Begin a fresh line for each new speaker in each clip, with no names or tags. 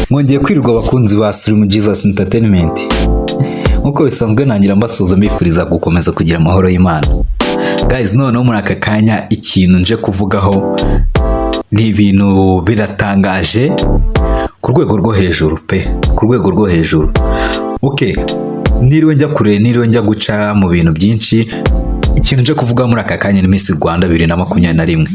Mwongeye kwirirwa, abakunzi ba Slim Jesus Entertainment. Nk'uko bisanzwe, nangira mbasuhuza, mbifuriza gukomeza kugira amahoro y'Imana. Guys, noneho muri aka kanya ikintu nje kuvugaho ni ibintu biratangaje ku rwego rwo hejuru pe, ku rwego rwo hejuru. Okay, niriwe njya kure, niriwe njya guca mu bintu byinshi, ikintu nje kuvuga muri aka kanya ni Miss Rwanda 2021.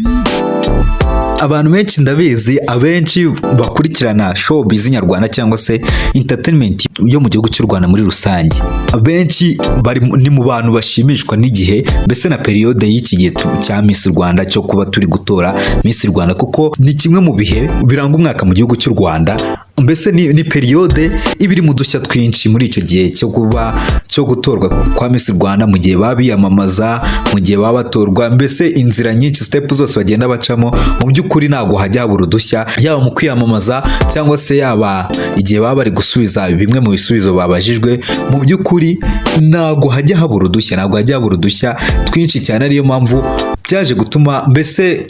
Abantu benshi ndabizi, abenshi bakurikirana showbiz nyarwanda cyangwa se entertainment yo mu gihugu cy'u Rwanda muri rusange, abenshi bari ni mu bantu bashimishwa n'igihe, mbese na période y'iki gihe cya Miss Rwanda, cyo kuba turi gutora Miss Rwanda, kuko ni kimwe mu bihe biranga umwaka mu gihugu cy'u Rwanda. Mbese ni période iba iri mu dushya twinshi muri icyo gihe cyo kuba cyo gutorwa kwa Miss Rwanda, mu gihe baba biyamamaza, mu gihe baba batorwa, mbese inzira nyinshi, step zose bagenda bacamo, mu by'ukuri ntabwo hajya habura udushya, yaba mu kwiyamamaza cyangwa se yaba igihe baba bari gusubiza bimwe mu bisubizo babajijwe. Mu by'ukuri ntabwo hajya habura udushya, ntabwo hajya habura udushya twinshi cyane. Ariyo mpamvu byaje gutuma mbese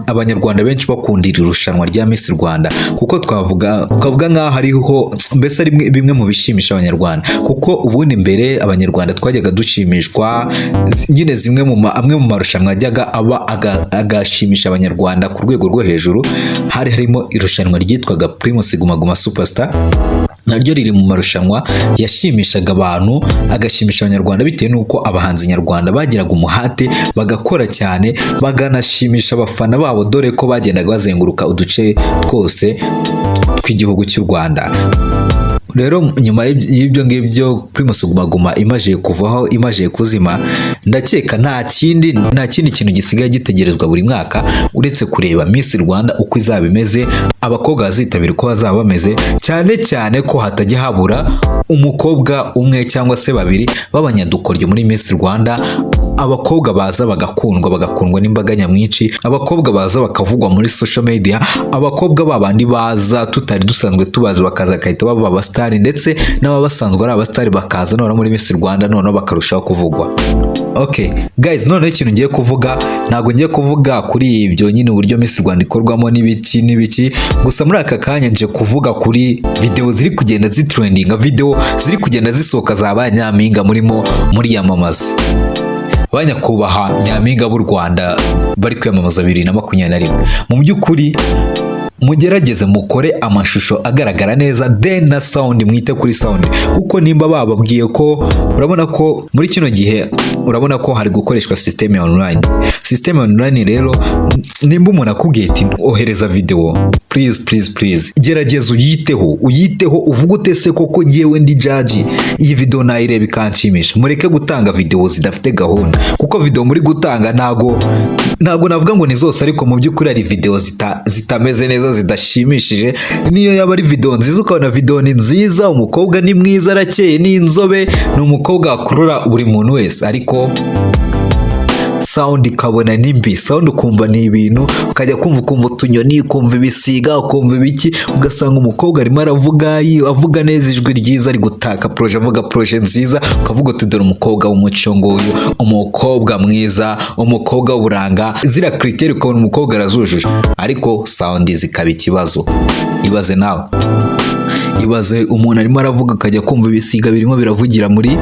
Abanyarwanda benshi bakunda iri rushanwa rya Miss Rwanda, kuko twavuga nk'aho hariho mbese ari bimwe mu bishimisha Abanyarwanda. Kuko ubundi mbere Abanyarwanda twajyaga dushimishwa nyine zimwe mu amwe mu marushanwa ajyaga aba agashimisha Abanyarwanda ku rwego rwo hejuru, hari harimo irushanwa ryitwaga Primus Guma Guma Superstar. Naryo riri mu marushanwa yashimishaga abantu, agashimisha Abanyarwanda, bitewe n'uko abahanzi nyarwanda bagiraga umuhate, bagakora cyane, bakanashimisha abafana babo, dore ko bagendaga bazenguruka uduce twose tw'igihugu cy'u Rwanda. Rero nyuma y'ibyo ngibyo, Primus Guma Guma imaze kuvaho, imaze kuzima, ndakeka nta kindi kintu gisigaye gitegerezwa buri mwaka uretse kureba Miss Rwanda uko izaba imeze, abakobwa bazitabira uko bazaba bameze, cyane cyane ko hatajya habura umukobwa umwe cyangwa se babiri b'abanyadukoryo muri Miss Rwanda, abakobwa baza bagakundwa, bagakundwa n'imbaga nyamwinshi, abakobwa baza bakavugwa muri social media, abakobwa babandi baza tutari dusanzwe tubazi, bakaza bagahita baba abasitari, ndetse n'ababa basanzwe ari abasitari bakaza noneho muri Miss Rwanda, noneho bakarushaho kuvugwa. Okay guys, noneho ikintu ngiye kuvuga, ntabwo ngiye kuvuga kuri ibyo nyine, uburyo Miss Rwanda ikorwamo n'ibiki n'ibiki gusa. Muri aka kanya nje kuvuga kuri video ziri kugenda zitrendinga, video ziri kugenda zisohoka za ba nyampinga murimo muriyamamaza, ba nyakubahwa nyampinga b'u Rwanda bari kwiyamamaza 2021. Mu by'ukuri mugerageze mukore amashusho agaragara neza, then na sound, mwite kuri sound, kuko nimba bababwiye ko, urabona ko muri kino gihe, urabona ko hari gukoreshwa system ya online. System ya online rero, nimba umuntu akubwiye ati "Ohereza video", please, please, please, gerageza uyiteho, uyiteho, uvuge utese koko ngewe ndi judge, iyi video nayireba ikanshimisha. Mureke gutanga video zidafite gahunda, kuko video muri gutanga, ntago navuga ngo ni zose, ariko mu by'ukuri hari video zitameze neza, zidashimishije. Niyo yaba ari video nziza, ukabona video ni nziza, umukobwa ni mwiza, arakeye, ni inzobe, ni umukobwa wakurura buri muntu wese, ariko sound ikabona ni mbi, sound ukumva ni ibintu, ukajya kumva ukumva utunyoni, ukumva ibisiga, ukumva ibiki, ugasanga umukobwa arimo aravuga, avuga neza, ijwi ryiza, ari gutaka projet, avuga projet nziza, ukavuga uti "Dore umukobwa w'umuco nguyu, umukobwa mwiza, umukobwa w'uburanga", ziriya critères ukabona umukobwa arazujuje, ariko sound zikaba ikibazo. Ibaze nawe, ibaze umuntu arimo aravuga, akajya kumva ibisiga birimo biravugira muri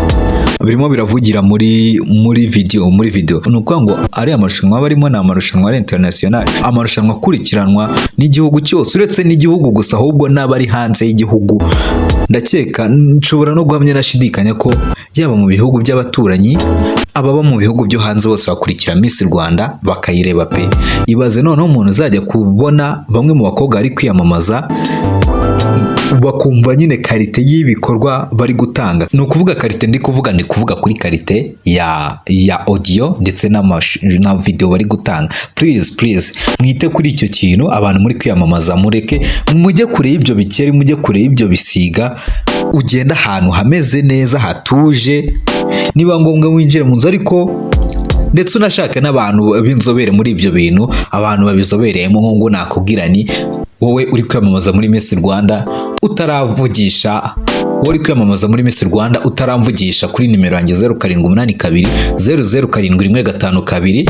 video. Ni ukuvuga ngo ariya marushanwa aba arimo ni amarushanwa ari international, amarushanwa akurikiranwa n'igihugu cyose, uretse n'igihugu gusa, ahubwo n'abari hanze y'igihugu. Ndakeka nshobora no guhamya nashidikanya ko yaba mu bihugu by'abaturanyi, ababa mu bihugu byo hanze bose bakurikira Miss Rwanda, bakayireba pe. Ibaze noneho umuntu uzajya kubona bamwe mu bakobwa bari kwiyamamaza, bakumva nyine qualité y'ibikorwa bari gutanga. Ni ukuvuga qualité ndi kuvuga, ndi kuvuga kuri qualité ya audio ndetse na video bari gutanga. Please, please, mwite kuri icyo kintu. Abantu muri kwiyamamaza, mureke mujye kure y'ibyo bikeri, mujye kure y'ibyo bisiga, ugenda ahantu hameze neza, hatuje, niba ngombwa winjire mu nzu, ariko ndetse unashake n'abantu b'inzobere muri ibyo bintu, abantu babizobereyemo. Nk'ubu nakubwira ni wowe uri kwiyamamaza muri Miss Rwanda utaravugisha, wowe uri kwiyamamaza muri Miss Rwanda utaramvugisha kuri nimero yanjye 0782 007152.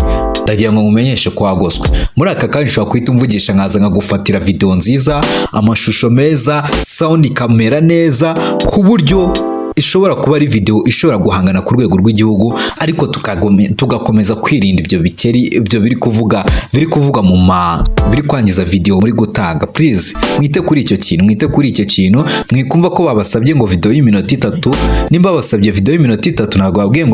Ndagira ngo nkumenyeshe ko wagoswe. Muri aka kanya ushobora guhita umvugisha, nkaza nkagufatira video nziza, amashusho meza, sound ikamera neza, ku buryo ishobora kuba ari video ishobora guhangana ku rwego rw'igihugu, ariko tugakomeza kwirinda ibyo bikeri, ibyo biri kuvuga mu ma biri kwangiza video muri gutanga. Please, mwite kuri icyo kintu, mwite kuri icyo kintu. Mwikumva ko babasabye ngo video y'iminota 3. Nimba babasabye video y'iminota 3, ntabwo babwiye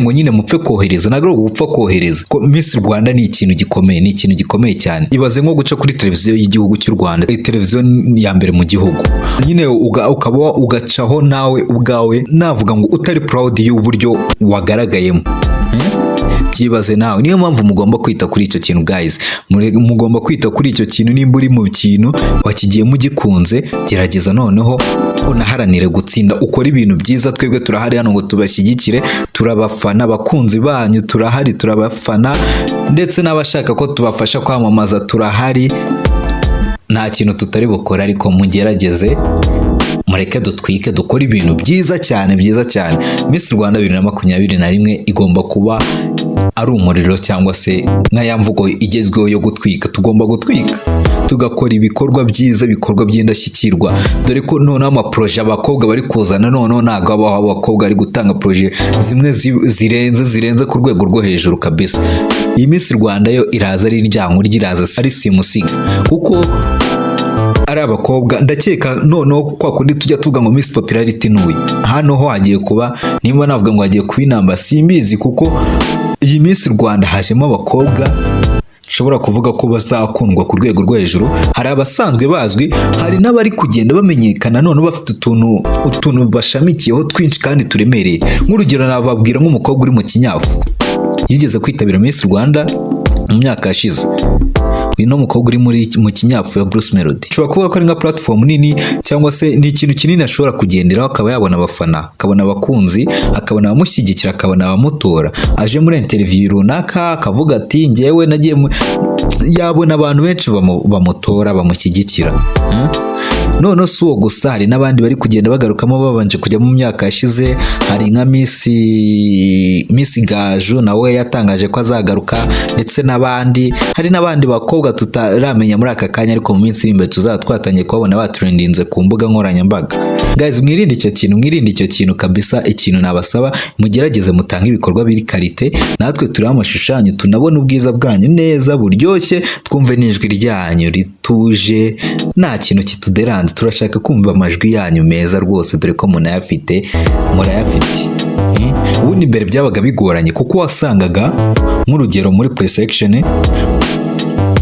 ngo nyine mupfe kohereza. Ntabwo ari ugupfa kohereza, ko Miss Rwanda ni ikintu gikomeye, ni ikintu gikomeye cyane. Ibaze nko guca kuri televiziyo y'igihugu cy'u Rwanda, televiziyo ya mbere mu gihugu nyine, ukaba ugacaho nawe ubwawe, navuga ngo utari proud y'uburyo wagaragayemo. Byibaze nawe. Niyo mpamvu mugomba kwita kuri icyo kintu, guys. Mugomba kwita kuri icyo kintu. Nimba uri mu kintu wakigiyemo ugikunze, gerageza noneho unaharanire gutsinda, ukore ibintu byiza. Twebwe turahari hano ngo tubashyigikire, turabafana, abakunzi banyu turahari, turabafana, ndetse n'abashaka ko tubafasha kwamamaza turahari. Nta kintu tutari bukore, ariko mugerageze mureke dutwike, dukore ibintu byiza cyane, byiza cyane. Miss Rwanda 2021 igomba kuba ari umuriro, cyangwa se nka ya mvugo igezweho yo gutwika. Tugomba gutwika, tugakora ibikorwa byiza, ibikorwa by'indashyikirwa, dore ko noneho amaprojet abakobwa bari kuzana, noneho ntabwo abaho abakobwa bari gutanga projet zimwe zirenze ku rwego rwo hejuru kabisa. Iyi Miss Rwanda yo iraza ari indyankurye, iraza ari simusiga, kuko ari abakobwa. Ndakeka noneho kwa kundi tujya tuvuga ngo Miss Popularity n'uyu, hano ho hagiye kuba, nimba navuga ngo hagiye kuba inamba, simbizi, kuko iyi Miss Rwanda hajemo abakobwa nshobora kuvuga ko bazakundwa ku rwego rwo hejuru. Hari abasanzwe bazwi, hari n'abari kugenda bamenyekana, none bafite utuntu bashamikiyeho twinshi kandi turemereye. Nk'urugero nababwira nk'umukobwa uri mu kinyafu yigeze kwitabira Miss Rwanda mu myaka yashize. Uyu ni umukobwa uri mu kinyafu ya Bruce Melody. Ushobora kuvuga ko ari nka platform nini, cyangwa se ni ikintu kinini ashobora kugenderaho, akaba yabona abafana, akabona abakunzi, akabona abamushyigikira, akabona abamutora. Aje muri interview runaka akavuga ati: "Njyewe nagiye mu..." yabona abantu benshi bamutora, bamushyigikira. None si uwo gusa, hari n'abandi bari kugenda bagarukamo babanje kujya mu myaka yashize. Hari nka Miss Gaju, nawe yatangaje ko azagaruka, ndetse n'abandi. Hari n'abandi bakobwa tutaramenya muri aka kanya, ariko mu minsi iri imbere tuzaba twatangiye kubabona batrendinze ku mbuga nkoranyambaga. Guys, mwirinde icyo kintu, mwirinde icyo kintu kabisa. Ikintu nabasaba, mugerageze mutange ibikorwa biri qualité, natwe turiho amashusho yanyu, tunabona ubwiza bwanyu neza buryoshye, twumve n'ijwi ryanyu rituje, nta kintu kituderanje. Turashaka kumva amajwi yanyu meza rwose, dore ko munayafite, murayafite. Ubundi mbere byabaga bigoranye, kuko wasangaga nk'urugero muri pre-selection,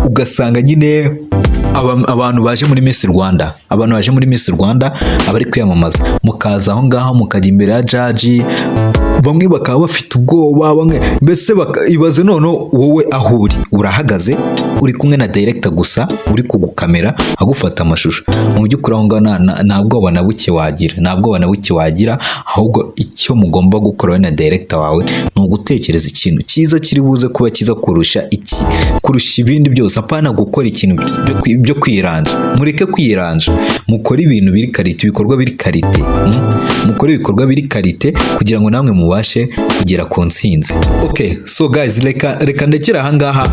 ugasanga nyine abantu baje muri Miss Rwanda, abantu baje muri Miss Rwanda abari kwiyamamaza, mukaza aho ngaho mukajya imbere ya judge, bamwe bakaba bafite ubwoba, bamwe mbese ibaze noneho wowe aho uri urahagaze, uri kumwe na director gusa uri kugukamera agufata amashusho. Mu by'ukuri aho ngaho nta bwoba na buke wagira, nta bwoba na buke wagira. Ahubwo icyo mugomba gukora wowe na director wawe ni ugutekereza ikintu cyiza kiri buze kuba cyiza kurusha iki, kurusha ibindi byose, apana gukora ikintu byo kwiranja. Mureke kwiranja, mukore ibintu biri qualité, ibikorwa biri qualité, Mukore ibikorwa biri qualité kugira ngo namwe mubashe kugera ku ntsinzi. Okay, so guys, reka ndekere ahangaha,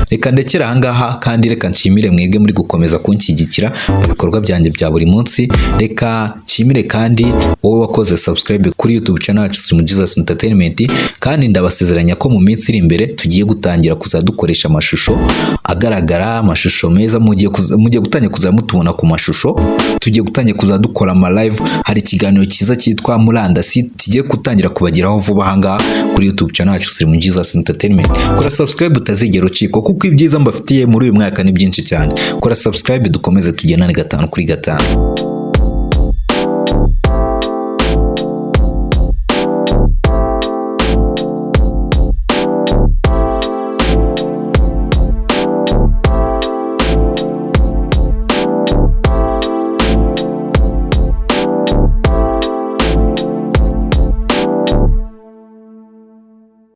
reka ndekere ahangaha, kandi reka nshimire mwebwe muri gukomeza kunshyigikira mu bikorwa byanjye bya buri munsi. Reka nshimire kandi wowe wakoze subscribe kuri YouTube channel yacu Slim Jesus Entertainment, kandi ndabasezeranya ko mu minsi iri imbere tugiye gutangira kuzajya dukoresha amashusho agaragara, amashusho meza. Mugiye gutangira kuzajya mutubona ku mashusho, tugiye gutangira kuzajya dukora ama live. Hari ikiganiro cyiza cyitwa Murandasi kigiye gutangira kubageraho vuba ahangaha kuri YouTube channel yacu Slim Jesus Entertainment. Kora subscribe utazigera ucikwa, kuko ibyiza mbafitiye muri uyu mwaka ni byinshi cyane. Kora subscribe dukomeze tugendane gatanu kuri gatanu.